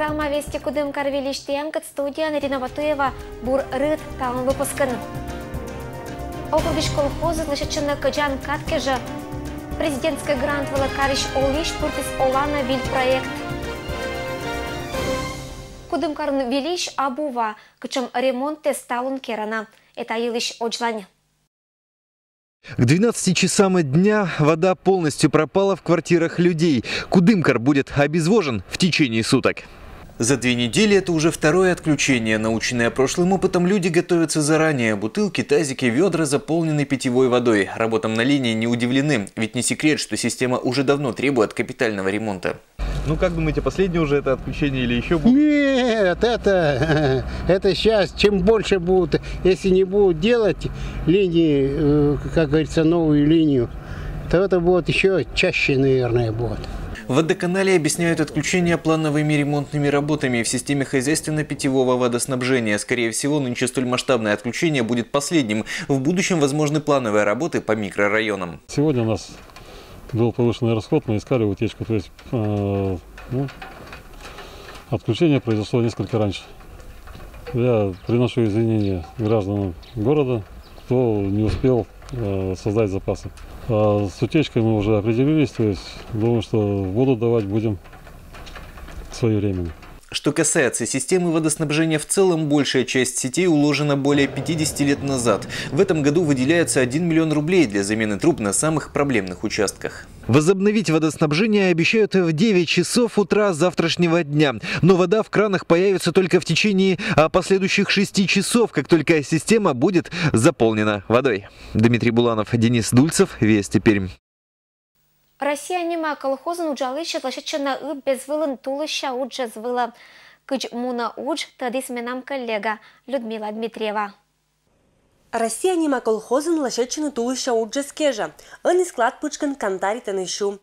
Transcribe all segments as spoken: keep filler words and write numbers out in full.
Программа «Вести Кудымкар» выльысь тіянкӧд студияын Ирина Батуева. Бур рыт талун выпускын. Округысь колхозъяс лӧсьӧдчӧны кӧдзан кад кежӧ президентскӧй грант вылӧ карысь олысь пыртіс оланӧ выль проект. Кудымкарын выльысь абу ва, кутшӧм ремонтъяс талун керӧны. Та йылысь водзлань. К двенадцати часам дня вода полностью пропала в квартирах людей. Кудымкар будет обезвожен в течение суток. За две недели это уже второе отключение. Наученные прошлым опытом, люди готовятся заранее. Бутылки, тазики, ведра заполнены питьевой водой. Работам на линии не удивлены. Ведь не секрет, что система уже давно требует капитального ремонта. Ну, как думаете, последнее уже это отключение или ещё будет? Нет, это, это сейчас, чем больше будут, если не будут делать линии, э, как говорится, новую линию, то это будет ещё чаще, наверное, будет. В водоканале объясняют отключение плановыми ремонтными работами в системе хозяйственно-питьевого водоснабжения. Скорее всего, нынче столь масштабное отключение будет последним. В будущем возможны плановые работы по микрорайонам. Сегодня у нас был повышенный расход, мы искали утечку. То есть, э, ну, отключение произошло несколько раньше. Я приношу извинения гражданам города, кто не успел, э, создать запасы. А с утечкой мы уже определились, то есть думаю, что воду давать будем своевременно. Что касается системы водоснабжения в целом, большая часть сетей уложена более пятидесяти лет назад. В этом году выделяется один миллион рублей для замены труб на самых проблемных участках. Возобновить водоснабжение обещают в девять часов утра завтрашнего дня. Но вода в кранах появится только в течение, а, последующих шести часов, как только система будет заполнена водой. Дмитрий Буланов, Денис Дульцев, Вести Пермь. «Россия» нима колхозын уджалысьяс лӧсьӧдчӧны ыб-без вылын тулысся уджӧс вылӧ. Кыдз мунӧ удж, тӧдіс менам коллега Людмила Дмитриева. «Россия» нима колхозын лӧсьӧдчӧны тулысся уджӧс кежӧ. Ӧні склад пытшкын кантаритӧны сю.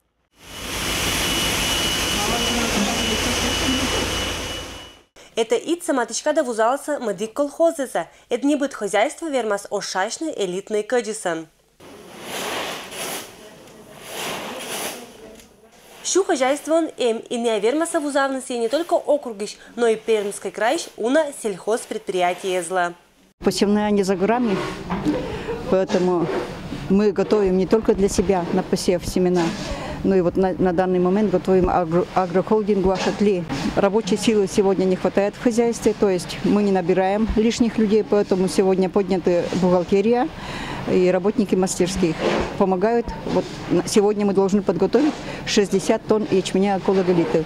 Этайӧ сӧмын матыстчӧ да вузаласьӧ мӧдік колхозсӧ, ӧд небыд хозяйство вермас ошасьны элитнӧй кӧдзысӧн. Сю хозяйствоын эм, и найӧ вермасӧ вузавны сійӧ не только округысь, но и Пермскӧй крайысь уна сельхозпредприятиеяслы. Посевная не за горами, поэтому мы готовим не только для себя на посев семена, но и вот на, на данный момент готовим агро-, агрохолдингу «Ашатли». Рабочей силы сегодня не хватает в хозяйстве, то есть мы не набираем лишних людей, поэтому сегодня подняты бухгалтерия и работники мастерских помогают. Вот на, сегодня мы должны подготовить шестьдесят тонн ячменя «Эколог Элиты».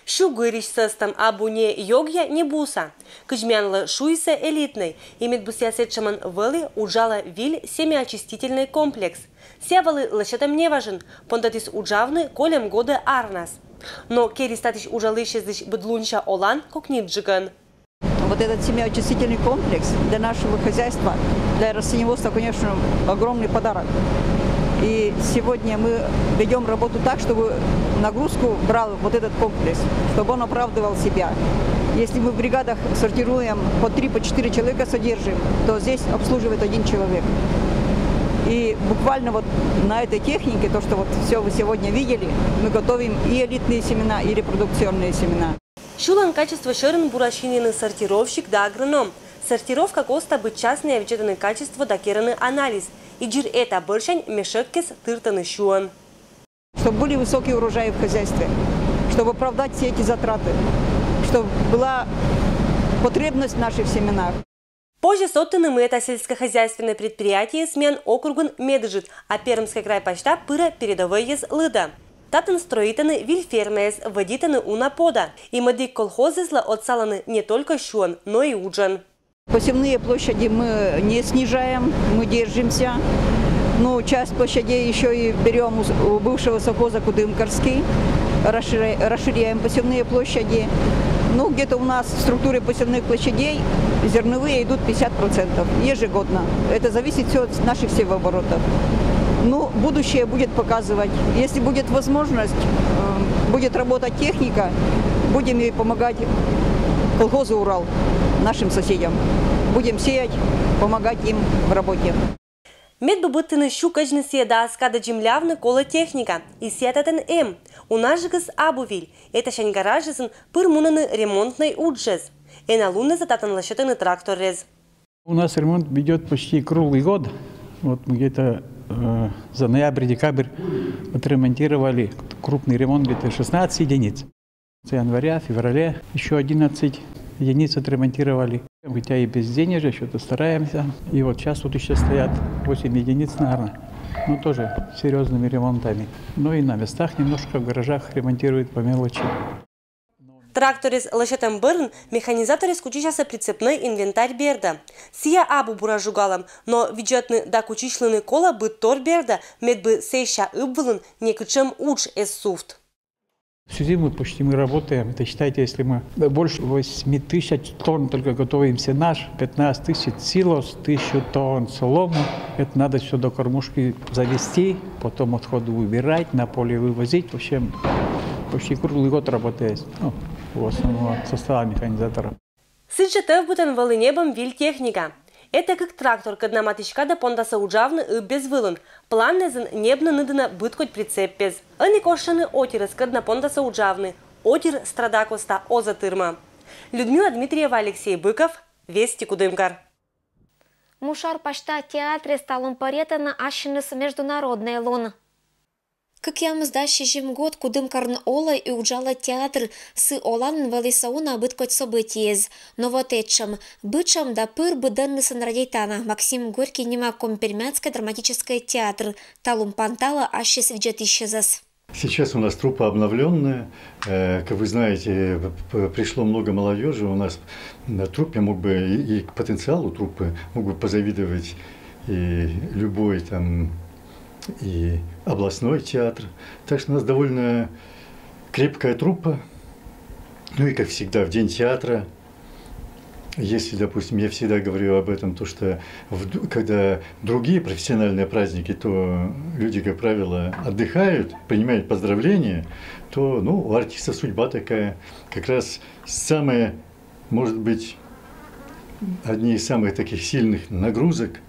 Сю гырысь сӧстӧм абу не ёгъя, не буса. Кыдз миянлы шуисны, элитнӧй, и медбусьяс сэтшӧмӧн вӧлі уджалӧ выль семяочистительнӧй комплекс. Сійӧ вӧлі лӧсьӧдӧм неважӧн, пондӧтіс уджавны кольӧм годӧ арнас. Но керис татысь уджалысьяслысь быдлунся олан кокниджыкӧн. Вот этот семяочистительный комплекс для нашего хозяйства, для растениеводства, конечно, огромный подарок. И сегодня мы ведём работу так, чтобы нагрузку брал вот этот комплекс, чтобы он оправдывал себя. Если мы в бригадах сортируем по три, по четыре человека содержим, то здесь обслуживает один человек. И буквально вот на этой технике, то, что вот всё вы сегодня видели, мы готовим и элитные семена, и репродукционные семена. Сюлӧн качество сьӧрын бурасьӧны сортировщик да агроном. Сортировка костын быдчас найӧ видзӧдӧны качество да керӧны анализ. И дзир эта бӧрсянь мешӧккӧс тыртӧны сюӧн. Чтобы были высокие урожаи в хозяйстве, чтобы оправдать все эти затраты, чтобы была потребность в наших семенах. Позьӧ содтыны, мый эта сельскохозяйственнӧй предприятиеыс миян округын медыджыд, а Пермскӧй край пасьта пырӧ передовӧйяс лыдӧ. Татӧн строитӧны выль фермаяс, вӧдитӧны уна пода. И мӧдік колхозъяслы отсалӧны не только сюӧн, но и уджӧн. Посевные площади мы не снижаем, мы держимся. Ну, часть площадей ещё и берём у с-, у бывшего совхоза «Кудымкарский», расширя-, расширяем посевные площади. Ну, где-то у нас в структуре посевных площадей зерновые идут пятьдесят процентов ежегодно. Это зависит всё от наших севооборотов. Ну, будущее будет показывать. Если будет возможность, э, будет работать техника, будем ей помогать, колхозу «Урал», нашим соседям. Будем сеять, помогать им в работе. Мед быдтыны сю, кӧдзны сійӧ дас кадӧ, дземлявны колӧ техника. И сійӧ татӧн эм. Унаджыкыс абу виль. Этасянь гаражъёсын пыр мунӧны ремонтнӧй уджӧс. Ӧні луннас татӧн лӧсьӧдӧны тракторрес. У нас ремонт идёт почти круглый год. Вот мы где-то э, за ноябрь-декабрь отремонтировали, крупный ремонт, где-то шестнадцать единиц. С января, феврале ещё одиннадцать единиц отремонтировали. Хотя и без денежья, что-то стараемся. И вот сейчас тут еще стоят восемь единиц, наверное. Ну, тоже серьёзными ремонтами. Ну и на местах немножко в гаражах ремонтируют по мелочи. Тракторез лӧсьӧдӧм бӧрын механизаторъяс кутчысясӧ прицепнӧй инвентарь бердӧ. Сійӧ абу бура жугалӧм, но видзӧдны да кутчысьлыны колӧ быдтор бердӧ, медбы сэсся ыб вылын некутшӧм удж эз сувт. Всю зиму почти мы работаем. Это считайте, если мы больше восьми тысяч тонн только готовим сенаж, пятнадцать тысяч силос, тысячу тонн солому. Это надо всё до кормушки завести, потом отходы убирать, на поле вывозить. В общем, почти круглый год работает. Ну, в основном состава механизаторов. Сідзжӧ тӧвбытӧн вӧлі небӧм виль техника. Этакык трактор, кӧдна матыстча да пондасӧ уджавны ыббез вылын. Планнас небны ны дінӧ быдкодь прицеппес. Ӧні кошкӧны отирӧс, кӧдна пондасӧ уджавны. Отир страда коста оз тырмы. Людмила Дмитриева, Алексей Быков, Вести, Кудымкар. Мушар пасьта театрыс талун пӧръятӧны ассьыныс международнӧй лун. Кӧкъямысдас сизим год Кудымкарын олӧ и уджалӧ театр. Сы оланын вӧлі со уна быдкодь событиеыс. Но вот этшӧм, бытшӧм да пыр быдӧннысӧн радейтана. Максим Горький нима Коми-Пермяцкӧй драматическӧй театр талун панталӧ ассьыс видзӧдысьясӧс. Сейчас у нас труппа обновленная. Э, как вы знаете, п- п- пришло много молодежи. У нас на труппе мог бы и, и к потенциалу труппы мог бы позавидовать и любой там и областной театр. Так что у нас довольно крепкая труппа. Ну и как всегда, в день театра, если, допустим, я всегда говорю об этом, то что в д- когда другие профессиональные праздники, то люди, как правило, отдыхают, принимают поздравления, то, ну, у артиста судьба такая. Как раз самое, может быть, одни из самых таких сильных нагрузок.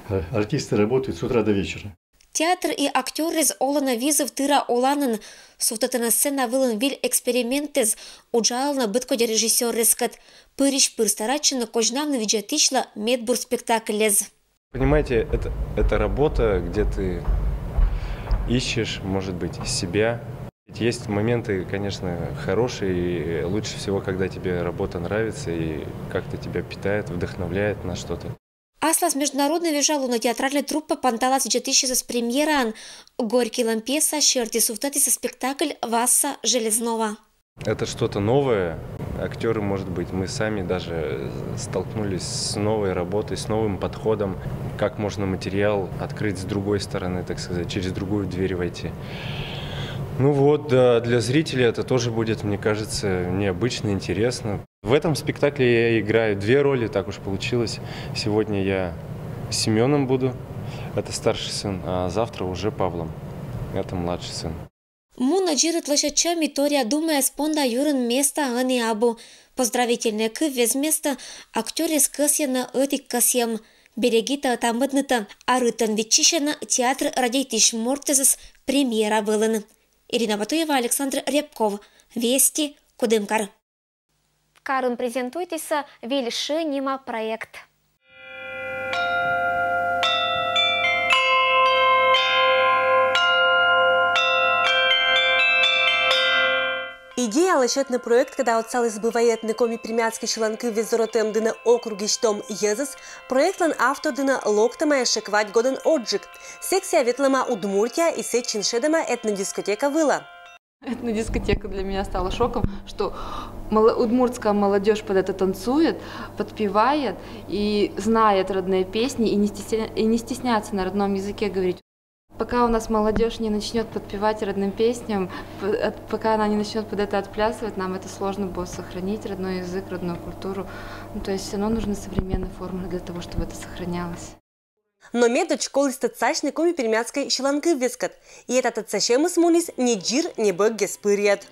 Э, Артисты работают с утра до вечера. Театр и актёрыс олӧны визыв тыра оланын. Сувтӧдӧны сцена вылын виль экспериментыс, уджалӧны быдкодь режиссёрыскӧд. Пырысь-пыр старайтчӧны козьнавны видзӧдысьлы медбур спектакльыс. Понимаете, это, это работа, где ты ищешь, может быть, себя. Ведь есть моменты, конечно, хорошие, и лучше всего, когда тебе работа нравится и как-то тебя питает, вдохновляет на что-то. Аслас международнӧй вежа лунӧ театральнӧй труппа панталас видзӧдысьясӧс премьераӧн. Горькийлӧн пьеса серти сувтӧдісны спектакль «Васса Железнова». Это что-то новое. Актёры, может быть, мы сами даже столкнулись с новой работой, с новым подходом, как можно материал открыть с другой стороны, так сказать, через другую дверь войти. Ну вот, да, для зрителя это тоже будет, мне кажется, необычно, интересно. В этом спектакле я играю две роли, так уж получилось. Сегодня я Семёном буду, это старший сын, а завтра уже Павлом, это младший сын. Мунӧ дзирыд лӧсьӧдчӧм и торъя думаяс понда юрын места ӧні абу. Поздравительнӧй кывъяс местӧ актёръяс кӧсйӧны ӧтик кӧсйӧм. Берегитӧ ӧта-мӧднытӧ, а рытӧн виччысьӧны театр радейтысь мортъясӧс премьера вылын. Ирина Батуева, Александр Рябков, Вести, Кудымкар. Карын презентуйтісӧ «Виль шы» нима проект. Идея лӧсьӧдны проект, кӧда отсаліс бывайтны Коми-Пермяцкӧй сьыланкывйӧс дорӧ тӧдӧм дінӧ округысь том йӧзыс, проектлӧн автор дінӧ локтӧмаӧсь квать годӧн одзджык. Сэк сійӧ ветлӧма Удмуртияӧ и сэтчӧ шедӧма этнодискотека вылӧ. Этнодискотека для меня стала шоком, что мало- удмуртская молодежь под это танцует, подпевает и знает родные песни и не, стесня- и не стесняется на родном языке говорить. Пока у нас молодежь не начнет подпевать родным песням, п- от- пока она не начнет под это отплясывать, нам это сложно будет сохранить, родной язык, родную культуру. Ну, то есть все равно нужны современные формы для того, чтобы это сохранялось. Но медводз коліс тӧдсасьны коми-пермяцкӧй сьыланкывъяскӧд. И этатӧд сэсся муніс небӧггес пыръяд.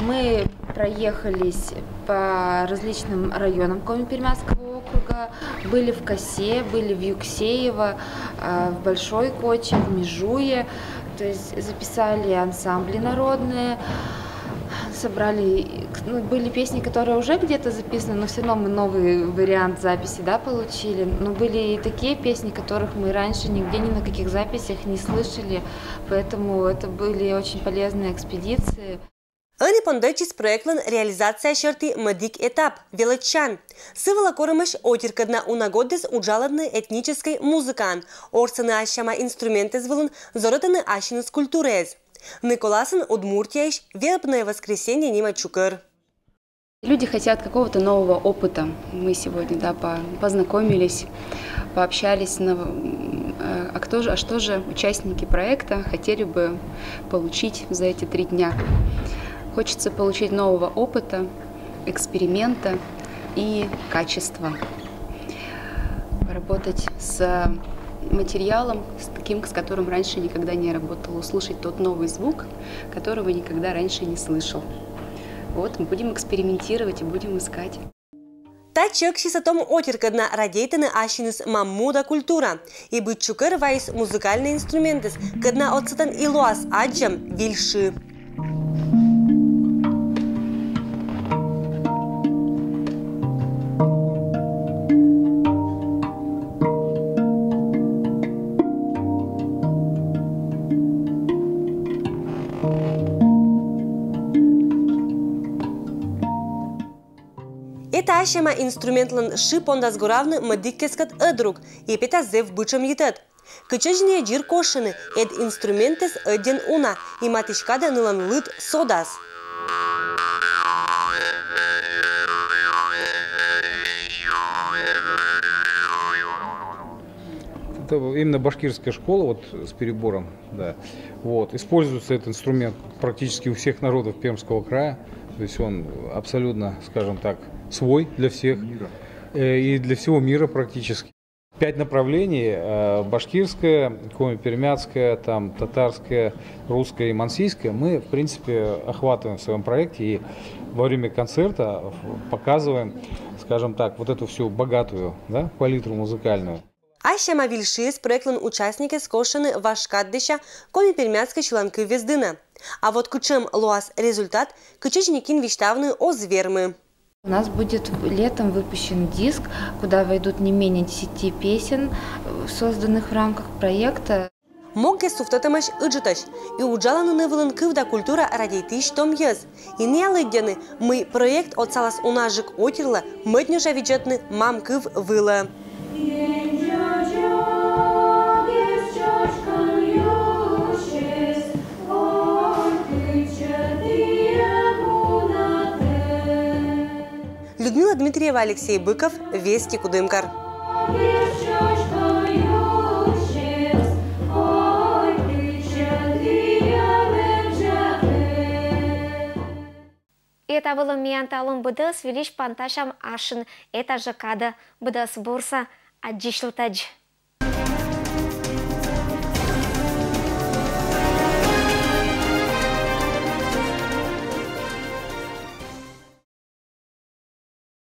Мы проехались по различным районам Коми-Пермяцкого округа, были в Косе, были в Юксеево, э, в Большой Коче, в Межуе. То есть записали ансамбли народные, собрали, ну, были песни, которые уже где-то записаны, но все равно мы новый вариант записи, да, получили. Но были и такие песни, которых мы раньше нигде ни на каких записях не слышали, поэтому это были очень полезные экспедиции. Ӧні пондӧдчис проектлӧн реализация сьӧрті мӧдик этап — велӧдчан. Сы вылӧ корӧмаӧсь отир, кӧдна уна годдіс уджалӧдны этническӧй музыкаӧн, орсӧны ассяма инструментъяс вылын, зорӧтӧны ассьыныс культураӧс. Ныв коласын Удмуртияысь «Вербное воскресенье» нима чукӧр. Люди хотят какого-то нового опыта. Мы сегодня, да, по- познакомились, пообщались. На, э, а кто же, а что же участники проекта хотели бы получить за эти три дня? Хочется получить нового опыта, эксперимента и качества. Поработать с материалом, с таким, с которым раньше никогда не работал, услышать тот новый звук, который никогда раньше не слышал. Вот, будем экспериментировать и будем искать. Та чӧксисӧ том отир, кӧдна радейтӧны ассьыныс мам му да культура. И быд чукӧр вайис музыкальнӧй инструментыс, кӧдна отсӧтӧн и лоас аддзӧм виль шы. Эта ассьама инструментлӧн шы пондас горавны мӧддик кескӧт ӧдрук, и петас зэв бытшӧм йитӧд. Кытчӧдз нӧ дзир кошкӧны, эд инструментыс ӧддьӧн уна, и матысь кадӧ нылӧн лыд содас. Это именно башкирская школа, вот с перебором, да. Вот. Используется этот инструмент практически у всех народов Пермского края. То есть он абсолютно, скажем так, свой для всех. Э, И для всего мира практически. Пять направлений: э, башкирское, коми-пермяцкое, там, татарское, русское и мансийское. Мы, в принципе, охватываем в своем проекте и во время концерта показываем, скажем так, вот эту всю богатую, да, палитру музыкальную. Ассьама виль шыыс проектлӧн участникъяс кошкӧны важ каддыся коми-пермяцкӧй сьыланкывъяс дінӧ. А вот кутшӧм лоас результат, кытчӧдз нӧ кин висьтавны оз вермы. У нас будет летом выпущен диск, куда войдут не менее десяти песен, э, созданных в рамках проекта. Могъяс сувтӧдӧмаӧсь ыджытӧсь, и уджалӧны ны вылын кыв да культура радейтысь том йӧз. И ная лыддьӧны, мый проект отсалас унажык отирлы мӧд нюжа видзӧдны мам кыв вылӧ. Людмила Дмитриева, Алексей Быков, Вести, Кудымкар. Эта вылын миян талун быдӧс. Выльысь пантасям асшӧн этажӧ кадӧ. Быдӧс бурсӧ, аддзысьлытӧдз.